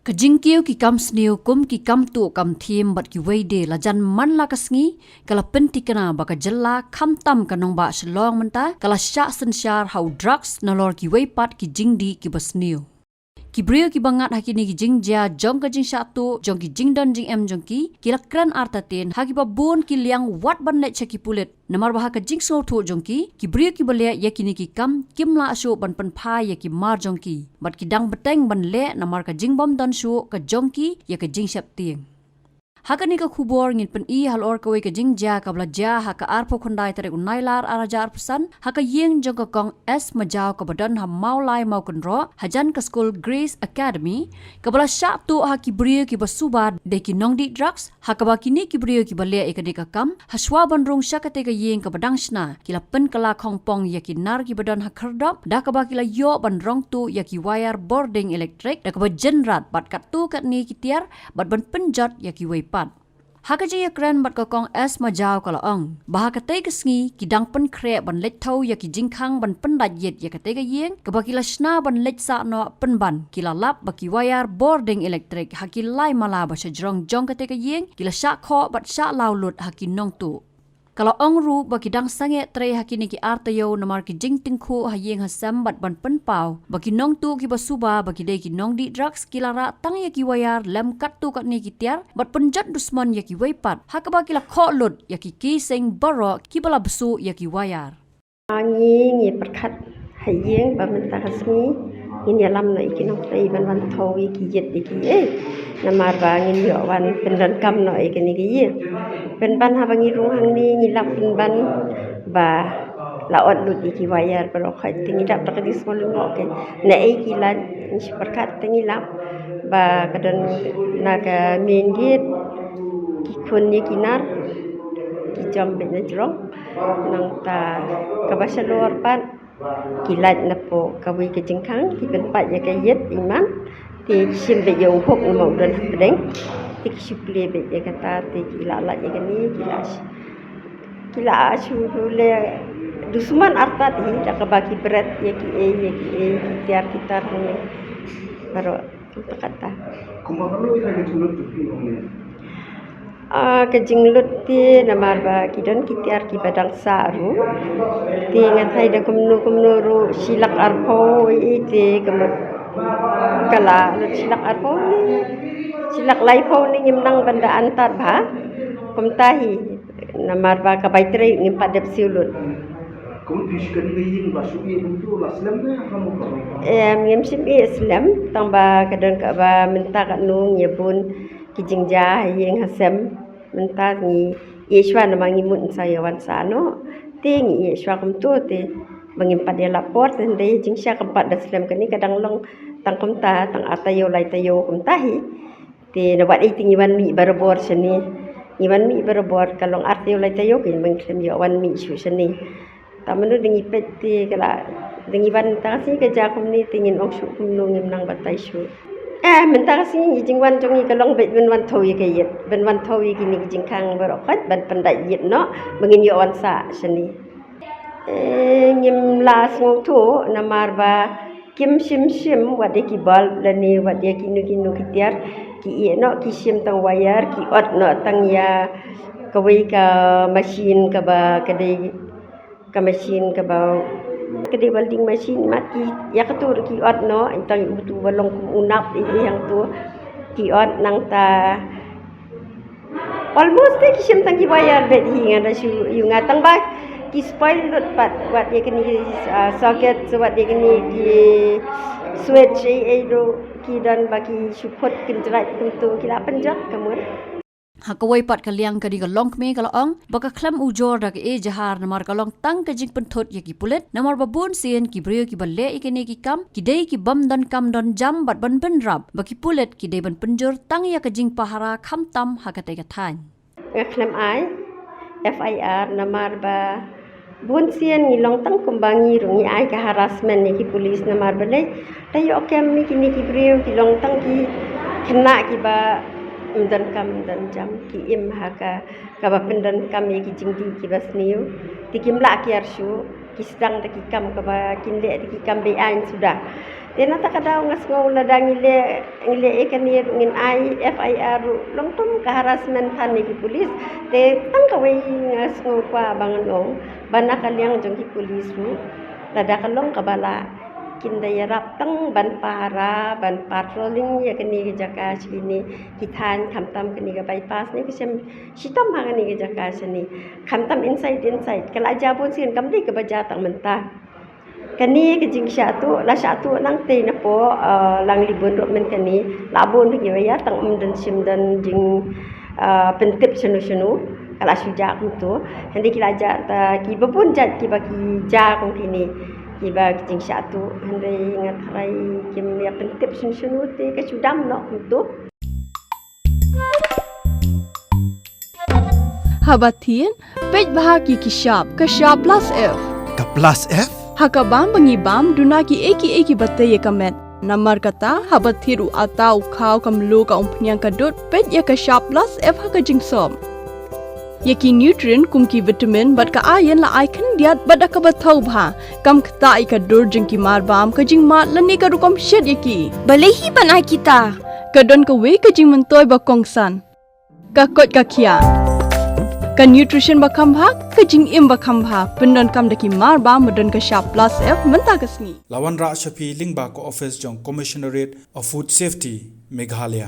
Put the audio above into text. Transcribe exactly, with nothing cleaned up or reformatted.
Ka jingkiew ki kam sniew kum ki kam tuh kam thiem bad kiwei de la jan man la ka sngi, ka la pynthikna ba ka jylla khamtam ka nongbah Shillong mynta ka la shah synshar ha u drugs nalor kiwei pat ki jingdih kiba sniew. Ki briew kiba ngat ha kine ki jingjia jong ka jingshah tuh jong ki jingdon jingem jong ki, ki la kren artatien ha kiba bun ki liang wat ban leit sha ki pulit. Namar ba ha ka jingsngewthuh jong ki, ki briew kiba leh ïa kine ki kam kim lah shuh ban pynphai ïa ki mar jong ki, bad ki dang bteng ban leh namar ka jingbym don shuh ka jong ki ïa ka jingsheptieng. Ha kane ka khubor ngin pyni halor kawei ka jingjia kaba la jia ha ka arphew khyndai tarik u Nailar ar hajar arphew san ha ka ïing jong ka Kong S Majaw kaba don ha Mawlai Mawkynroh, hajan ka skul Grace Academy, kaba la shah tuh ha ki briew kiba suba dei ki nongdih drugs, ha kaba kine ki briew kiba leh ïa kane ka kam, ha shuwa ban rung sha kata ka ïing kaba dang shna, ki la pynkylla khongpong ïa ki nar kiba don ha khyrdop, da kaba ki la ïoh ban rong tuh ïa ki wire bording elektrik da kaba jynrat bad katto katne ki tiar, bad ban pynjot ïa kiwei pat. Ha ka jingïakren bad ka Kong S Majaw ka la ong ba ha katei ka sngi ki dang pynkhreh ban leit thew ïa ki jingkhang ban pyndait ïit ïa katei ka ïing kaba ki la shna ban leit sah noh pynban, ki la lap ba ki wire bording elektrik ha ki lai mala ba shajrong jong katei ka ïing ki la shah khoh bad shah law lut ha ki nongtuh. Ka la ong ruh ba ki dang sangeh trei ha kine ki ar taïew namar ki jingtyngkhuh ha ïing ha sem bad ban pynpaw ba ki nongtuh kiba suba ba ki dei ki nongdih drugs ki la rah tang ïa ki wire lem katto katne ki tiar bad pynjot dusmon ïa kiwei pat, ha kaba ki la khoh lut ïa ki casing baroh kiba la bsuh ïa ki wire. Ngi ngi pyrkhat ha ïing ba mynta ka sngi ngin ïalam noh ïa ki nongtrei ban wan thew ïa ki ïit ïa ki ei. Namar ba ngin ïoh wan pyndonkam noh ïa kine ki ïing. Pynban haba ngi rung hangne ngi lap pynban ba la ot lut ïa ki wire baroh khoit, te ngi dap da ka jingsngew lyngngoh, ke na ei ki lait, ngi shu pyrkhat, te ngi lap ba ka don na ka main gate ki khun ïa ki nar ki jam beit na jrong. Nangta kaba shalor pat ki lait na poh kawei ka jingkhang, ki pynpait ïa ka ïit imat, te ki shim beit ïa u hook namar u don hapdeng, te ki shu plie beit ïa kata, te ki la lait ïa kane, ki la sh-, ki la shu leh dusmon artat hi da kaba ki bret ïa ki ei ïa ki ei, ki tiar ki tar hangne baroh. Te kata. Kumba ka lut ïa ka jinglut tu phi ong ne? Ah, ka jinglut te namar ba ki don ki tiar kiba dang sah ruh. Te nga tharai da kumno kumno ruh shi lak arphew ei ei te ka mut ka la lut shi lak arphew ne shi lak laiphew ne ngim nang ban da antat bha. Kumta hi. Namar ba ka bai trei ngim pat dep siew lut. Kum phi shu kane ka ïing ba shu ïeh kumtu la slem ne ha mo ka? Em, ngim shym ïeh slem, tang ba ka don kaba mynta ka nung ïa bun ki jingjia ha ïing ha sem. Mynta ngi ïeh shuwa namar ngi mut sa ïa wan sah noh. Te ngi ïeh shuwa kumtu te ba ngim pat ïalap por te hynrei jingshisha kam pat da slem, kane ka dang long tang kumta, tang ar taïew lai taïew kumta hi. Te na wat ei te ngi wan mih barabor shane. Ngi wan mih barabor, ka long ar taïew lai taïew kein ba ngi khlem ïoh wan mih shuh shane. Ta mano da ngi peit te ka la, da ngi wan mynta ka sngi ka jia kumne te ngin ong shuh kumno, ngim nang batai shuh. Eh, mynta ka sngi i jingwan jong ngi ka long beit ban wan thew ïa ka ïit, ban wan thew ïa kine ki jingkhang baroh khoit ban pyndait ïit noh ba ngin ïoh wan sah shane. Eh, ngim la sngewthuh namar ba kim shim shim wat ïa ki bulb lane wat ïa kino kino ki tiar, ki ïeh noh ki shim tang wire, ki ot noh tang ïa kawei ka machine kaba ka dei, ka machine kaba ka dei welding machine, mat ki ïa katu ruh ki ot noh, tang utu ba long kum u nap ei ei hangtu ki ot, nangta almost te ki shim tang ki wire beit hi, nga da shu ïoh nga tang ba ki spoil lut pat, wat ïa kine ki, ah, socket, wat ïa kine ki switch ei ei ruh ki don ba ki shu phut kynjrah kumtu, ki la pynjot ka mut. Ha kawei pat ka liang kane ka longkmie ka la ong ba ka khlem ujor da ka ejahar namar ka long tang ka jingpynthut ïa ki pulit, namar ba bun sien ki briew kiba leh ïa kine ki kam ki dei ki bym don kam don jam bad ban bynrap ba ki pulit ki dei ban pynjur tang ïa ka jingpahara khamtam ha katei ka thaiñ. Nga khlem ai F I R namar ba bun sien ngi long tang kumba ngi ruh ngi ai ka harassment ïa ki police namar balei, da ïoh kem ïa kine ki briew ki long tang ki khynnah kiba ym don kam don jam, ki im ha ka kaba pyndonkam ïa ki jingdih kiba sniew, te kim lah kiar shuh, Ki sdang da ki kam kaba kin leh da ki kam be-aiñ suda. Te na kata ka daw nga sngew lada ngi leh, ngi leh ïa kane ruh ngin ai F I R ruh long kum ka harassment than ïa ki police. Te tang kawei nga sngew kwah ban ong ba na ka liang jong ki police ruh lada ka long kaba lah kin da ïarap tang ban para, ban patrolling ïa kane ka jaka sha kine ki thaiñ, khamtam kane ka bypass ne ka shem shitom ha kane ka jaka shane. Khamtam inside, inside ka la jia bun sien, kam dei kaba jia tang mynta. Kane ka jingshah tuh la shah tuh nangtei napoh, ah, Langlibun ruh mynta kane la bun ki ba ïa tang ym don shim don jing, ah, pyntip shano shano. Ka la shu jia kumto. Hynrei ki la jia ta ki ba bun jait ki ba ki jia kum kine ki ba ki jingshah tuh. Hynrei nga tharai kim ïa pyntip shano shano te ka shu dam noh kumto. Haba thied, peit bha ki ki shap, ka shap plus F. Ka plus F? Ha ka bam ba ngi bam, duna ki ei ki ei ki ba tei ïa ka met. Namar kata, haba thied u ata, u khaw, ka mluh, ka umphniang, ka dud, peit ïa ka shap plus F ha ka jingsop. Ïa ki nutrient kum ki vitamin bad ka iron la ai khyndiat bad da kaba thaw bha. Kam ktah ïa ka dur jong ki marbam, ka jingmad lane ka rukom shet ïa ki. Balei hi ban ai kita? Ka don kawei ka jingmyntoi ba kongsan. Ka koit ka khiah. Ka nutrition ba kham bha, ka jingim ba kham bha, pyndonkam da ki marbam ba don ka shap plus F mynta ka sngi. La wanrah sha phi lyngba ka office jong Commissionerate of Food Safety, Meghalaya.